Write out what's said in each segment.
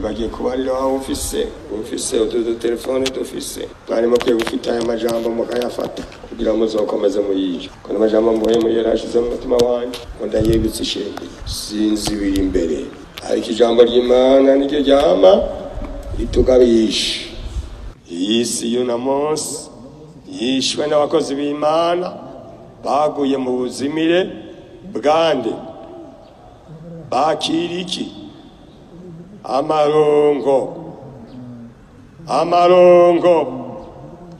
Nibagiye kubarira aho ufise utu telefone dufise, mwari mukwiye gufita aya majambo mukayafata kugira muzokomeze muyice, ko n'amajambo mvuye muri yarashize mu mutima wanje ngo ndayibutse ishengero. Sinzi ibiri imbere, ariko ijambo ry'Imana niryo ryama ritugabisha. Iyi si y'uno munsi yishwe n'abakozi b'Imana baguye mu buzimire bwande, bakira iki? Amarongo, amarongo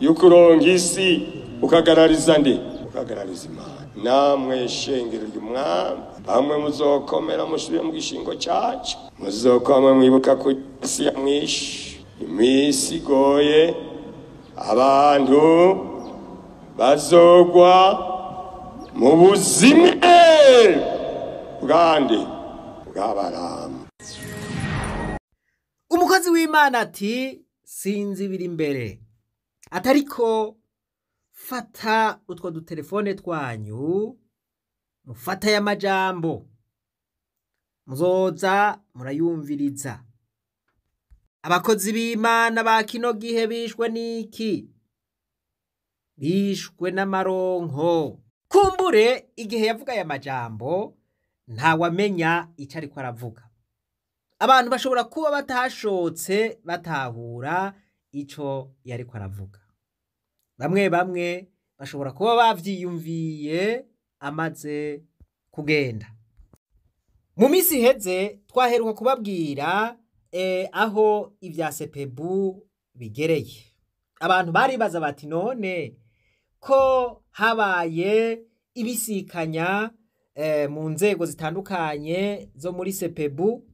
y'ukuronga isi ukagarariza nde? Ukagarariza Imana. Namwe shengero ry'Umwami, bamwe muzokomera musubire mu gishingo cacu, muzokwama mwibuka ku isi ya mwishi, imisi igoye, abantu bazogwa mu buzimire bwande? Bw'Abaramu. Umukozi w'Imana ati sinzi biri imbere, atariko fata utwo dutelefone twanyu, mufata aya majambo, muzoza murayumviriza. Abakozi b'Imana ba kino gihe bishwe n'iki? Bishwe n'amaronko. Kumbure igihe yavuga aya majambo ntawamenya ico ariko aravuga. Abantu bashobora kuba batashotse batahura ico yariko aravuga. Bamwe bamwe bashobora kuba bavyiyumviye amaze kugenda. Mu misi iheze twaheruka kubabwira aho ivya Sepebu bigereye. Abantu baribaza bati none ko habaye ibisikanya mu nzego zitandukanye zo muri Sepebu,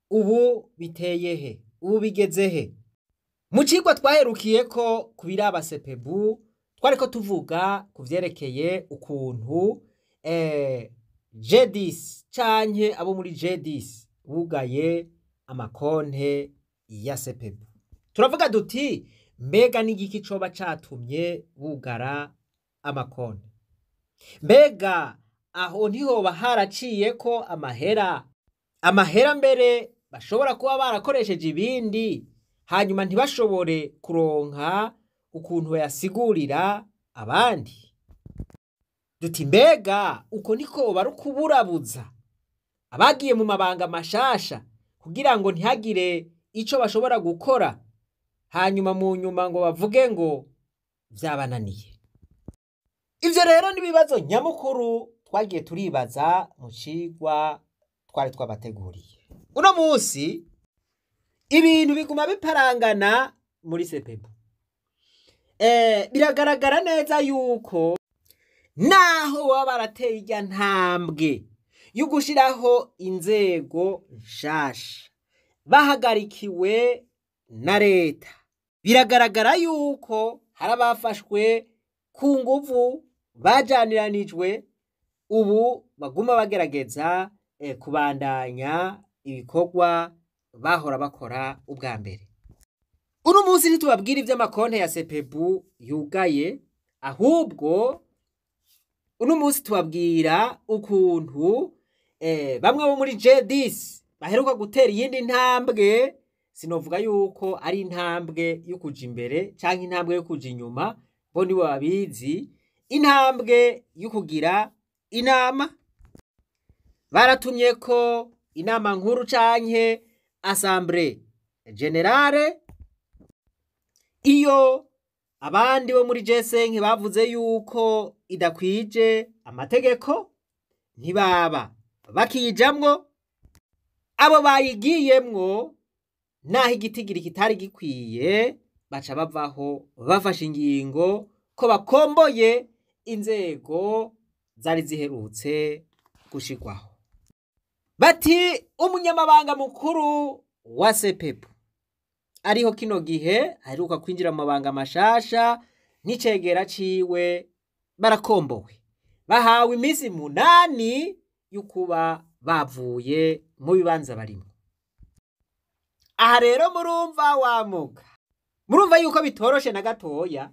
ubu biteye he? Ubu bigeze he? Mu cigwa twaherukiye ko kubiraba Sepebu, twariko tuvuga kuvyerekeye ukuntu G10 canke abo muri G10 bugaye amakonte ya Sepebu. Turavuga duti mbega n'igiki coba catumye bugara amakonte? Mbega aho ntihoba haraciyeko amahera? Amahera mbere bashobora kuba barakoresheje ibindi, hanyuma ntibashobore kuronka ukuntu bayasigurira abandi. Duti mbega uko niko barukuburabuza abagiye mu mabanga mashasha kugira ngo ntihagire ico bashobora gukora, hanyuma mu nyuma ngo bavuge ngo vyabananiye. Ivyo rero ni ibibazo nyamukuru twagiye turibaza mu cigwa twari twabateguriye. Uno munsi ibintu biguma biparangana muri Sepebu. Biragaragara neza yuko naho baba barateye irya ntambwe yo gushiraho inzego nshasha bahagarikiwe na leta, biragaragara yuko hari abafashwe ku nguvu bajaniranijwe, ubu baguma bagerageza kubandanya ibikorwa bahora bakora ubwa mbere. Uno munsi ntitubabwira ivy'amakonte ya Sepebu yugaye, ahubwo uno munsi tubabwira ukuntu bamwe bo muri G10 baheruka gutera iyindi ntambwe. Sinovuga yuko ari intambwe yo kuja imbere canke intambwe yo kuja inyuma, bo nibo babizi, intambwe yo kugira inama. Baratumye ko inama nkuru canke assemblée générale, iyo abandi bo muri G5 bavuze yuko idakwije amategeko, ntibaba bakijamwo. Abo bayigiyemwo naho igitigiri kitari gikwiye, baca bavaho bafashe ingingo ko bakomboye inzego zari ziherutse gushirwaho. Bati umunyamabanga mukuru wa Sepebu ariho kino gihe aheruka kwinjira mu mabanga mashasha n'icegera ciwe barakombowe, bahawe iminsi 8 y'ukuba bavuye mu bibanza barimo. Aha rero murumva wamuka, murumva yuko bitoroshe na gatoya.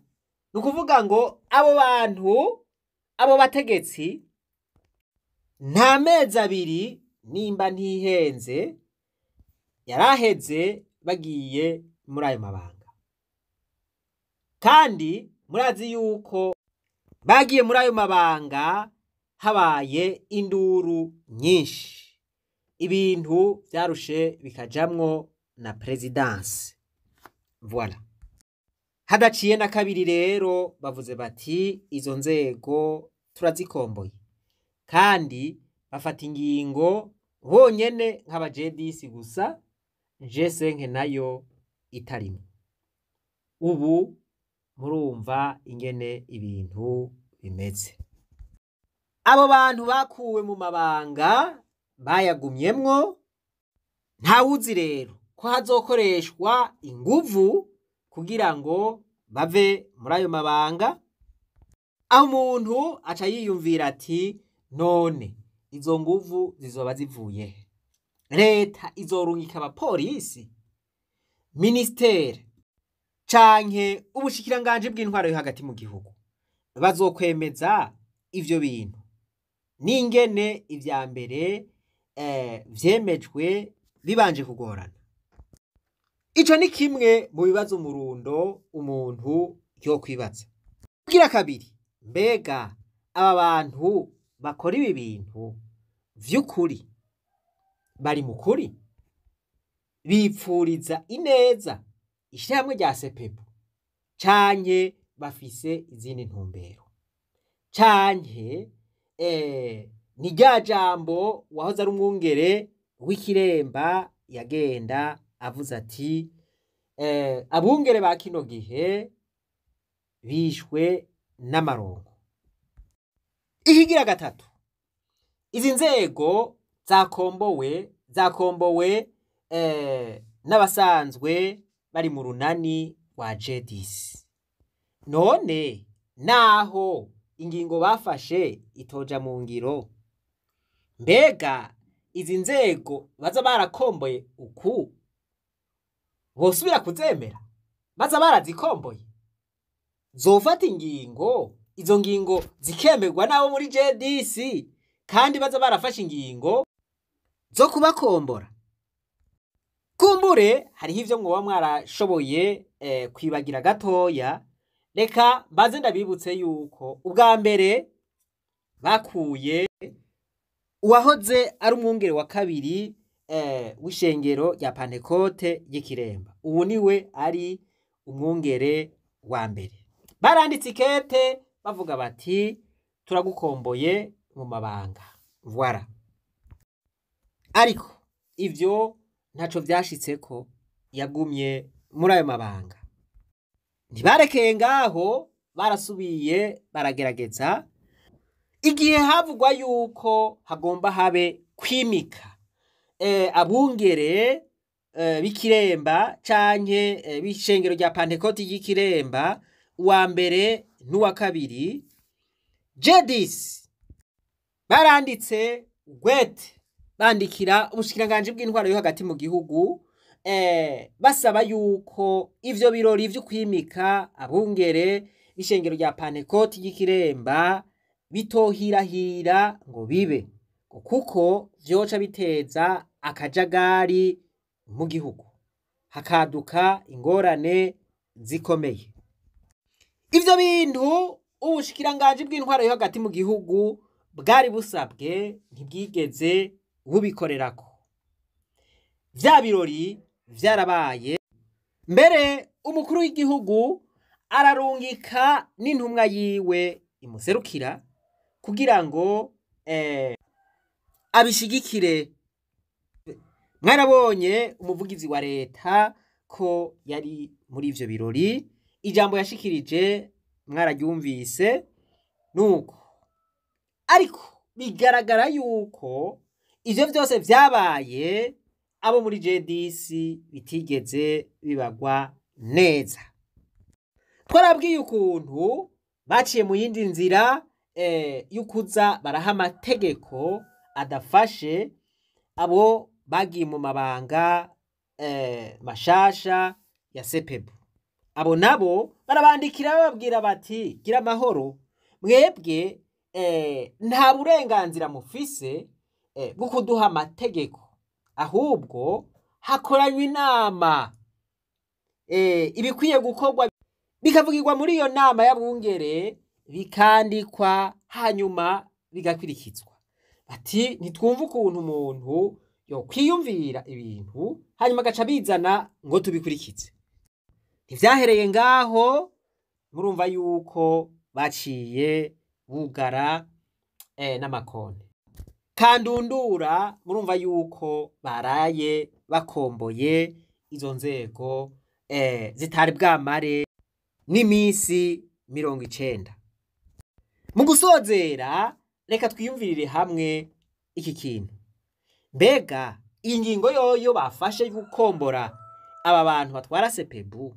Ni ukuvuga ngo abo bantu, abo bategetsi, nta mezi 2 nimba ntihenze yaraheze bagiye muri ayo mabanga. Kandi murazi yuko bagiye muri ayo mabanga habaye induru nyinshi, ibintu vyarushe bikajamwo na presidence. Voilà. Hadaciye na kabiri rero bavuze bati izo nzego turazikomboye, kandi bafata ingingo bonyene nk'aba G10 gusa, G5 nayo itarimwo. Ubu murumva ingene ibintu bimeze. Abo bantu bakuwe mu mabanga bayagumyemwo, ntawuzi rero ko hazokoreshwa inguvu kugira ngo bave muri ayo mabanga. Aho umuntu aca yiyumvira ati none izo nguvu zizoba zivuye he? Leta izorungika abapolisi, ministere canke ubushikiranganji bw'intwaro yo hagati mu gihugu bazokwemeza ivyo bintu n'ingene ivya mbere vyemejwe bibanje kugorana. Ico ni kimwe mu bibazo umurundo umuntu yokwibaza. Kugira kabiri, mbega aba bantu bakora ibi bintu vy'ukuri bari mu kuri, bipfuriza ineza ishirahamwe rya sepebu canke bafise izindi ntumbero, canke ni rya jambo wahoze ari umwungere w'ikiremba yagenda avuze ati abungere ba kino gihe bishwe n'amarongo. Ikigira gatatu, izi nzego zakombowe n'abasanzwe bari mu runani rwa G10. None naho ingingo bafashe itoja mu ngiro, mbega izi nzego baza barakomboye uku bosubira kuzemera? Baza barazikomboye, zofata ingingo, izo ngingo zikemerwa nabo muri G10, kandi baza barafashe ingingo zo kubakombora. Kumbure hariho ivyo mwoba mwarashoboye kwibagira gatoya. Reka mbaze ndabibutse yuko ubwa mbere bakuye uwahoze ari umwungere wa kabiri w'ishengero rya Pantekote y'Ikiremba, ubu niwe ari umwungere wa mbere. Baranditse ikete bavuga bati turagukomboye mu mabanga. Voilà. Ariko ivyo ntaco vyashitseko, yagumye muri ayo mabanga. Ntibarekeye ngaho, barasubiye baragerageza. Igihe havugwa yuko hagomba habe kwimika abungere b'Ikiremba canke b'ishengero rya Pantekoti y'Ikiremba, uwa mbere n'uwa kabiri, G10 baranditse gwete bandikira ubushikiranganji bw'intwaro yo hagati mu gihugu basaba yuko ivyo birori vyo kwimika abungere b'ishengero rya Pantekoti y'Ikiremba bitohirahira ngo bibe, kuko vyoca biteza akajagari mu gihugu, hakaduka ingorane zikomeye. Ivyo bintu ubushikiranganji bw'intwaro yo hagati mu gihugu bwari busabwe ntibwigeze bubikorerako. Vya birori vyarabaye, mbere umukuru w'igihugu ararungika n'intumwa yiwe imuserukira kugira ngo abishigikire. Mwarabonye umuvugizi wa leta ko yari muri ivyo birori, ijambo yashikirije mwararyumvise nuko. Ariko bigaragara yuko ivyo vyose vyabaye abo muri G10 bitigeze bibagwa neza. Twarabwiye ukuntu baciye mu yindi nzira y'ukuza baraha amategeko adafashe abo bagiye mu mabanga mashasha ya sepebu. Abo nabo barabandikira bababwira bati gira amahoro, mwebwe nta burenganzira mufise bwo kuduha amategeko, ahubwo Hakoranywa inama, ibikwiye gukorwa bikavugirwa muri iyo nama y'abungere, bikandikwa, hanyuma bigakurikizwa. Bati ntitwumva ukuntu umuntu yokwiyumvira ibintu hanyuma agaca bizana ngo tubikurikize. Ntivyahereye ngaho, murumva yuko baciye bugara n'amakonti kandundura. Murumva yuko baraye bakomboye izo nzego zitari bwamare n'imisi 90. Mu gusozera, reka twiyumvirire hamwe iki kintu. Mbega iyi ngingo yoyo bafashe yo gukombora aba bantu batwara sepebu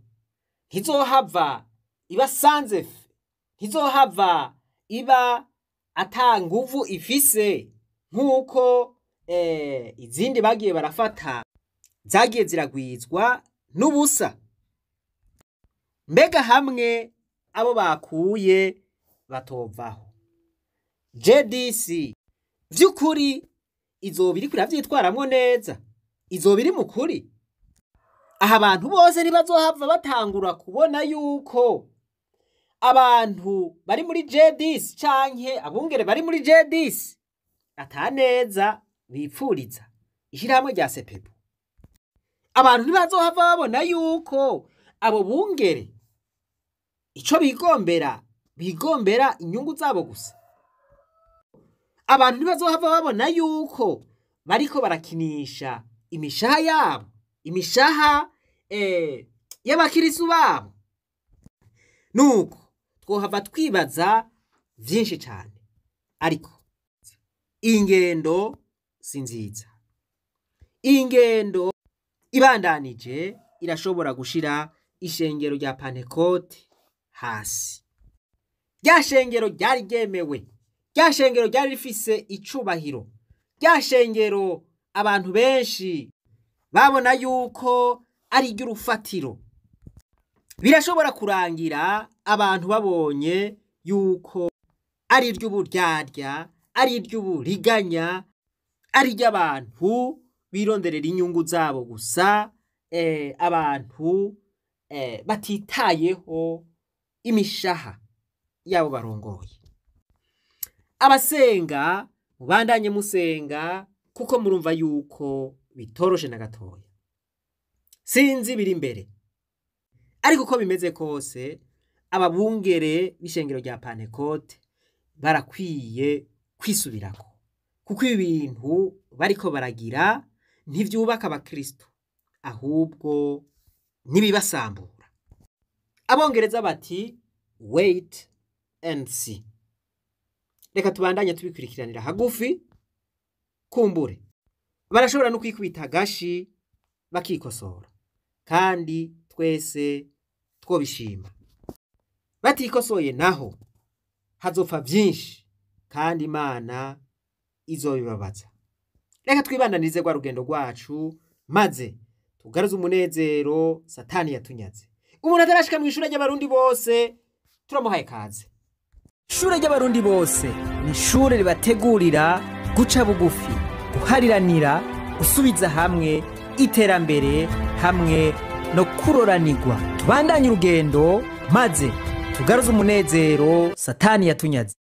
ntizohava iba sanzefe, ntizohava iba ata nguvu ifise nk'uko izindi bagiye barafata zagiye ziragwizwa n'ubusa? Mbega hamwe abo bakuye batovaho, JDC vy'ukuri izoba iriko iravyitwaramwo neza? Izoba iri mu kuri? Aha abantu bose ntibazohava batangura kubona yuko abantu bari muri JDC canke abungere bari muri JDC ata neza bipfuriza ishirahamwe rya sepebu? Abantu ntibazohava babona yuko abo bungere ico bigombera, bigombera inyungu zabo gusa? Abantu ntibazohava babona yuko bariko barakinisha imishaha yabo, imishaha y'abakirisu babo? Nuko twohava twibaza vyinshi cane, ariko iyi ngendo si nziza. Iyi ngendo ibandanije irashobora gushira ishengero rya Pantekote hasi. Rya shengero ryari ryemewe, rya shengero ryari rifise icubahiro, rya shengero abantu benshi babona yuko ari iry'urufatiro, birashobora kurangira abantu babonye yuko ari iry'uburyarya, ari iry'uburiganya, ari iry'abantu bironderera inyungu zabo gusa, abantu batitayeho imishaha yabo barongoye. Abasenga, mubandanye musenga, kuko murumva yuko bitoroshe na gatoya. Sinzi biri imbere, ariko uko bimeze kose ababungere b'ishengero rya Pantekote barakwiye kwisubirako, kuko ibi bintu bariko baragira ntivyubaka abakristo, ahubwo nibibasambura. Abongereza bati wait and see. Reka tubandanye tubikurikiranira hagufi, kumbure barashobora no kwikubita agashi bakikosora, kandi twese twobishima. Batikosoye naho hazopfa vyinshi, kandi Imana izobibabaza. Reka twibandanirize rwa rugendo rwacu, maze tugaruze umunezero Satani yatunyaze. Umuntu atarashika mu ishure ry'abarundi bose turamuhaye kaze. Ishure ry'abarundi bose ni ishure ribategurira guca bugufi, guhariranira, gusubiza hamwe, iterambere hamwe no kuroranirwa. Tubandanye urugendo maze tugaruze umunezero Satani yatunyaze.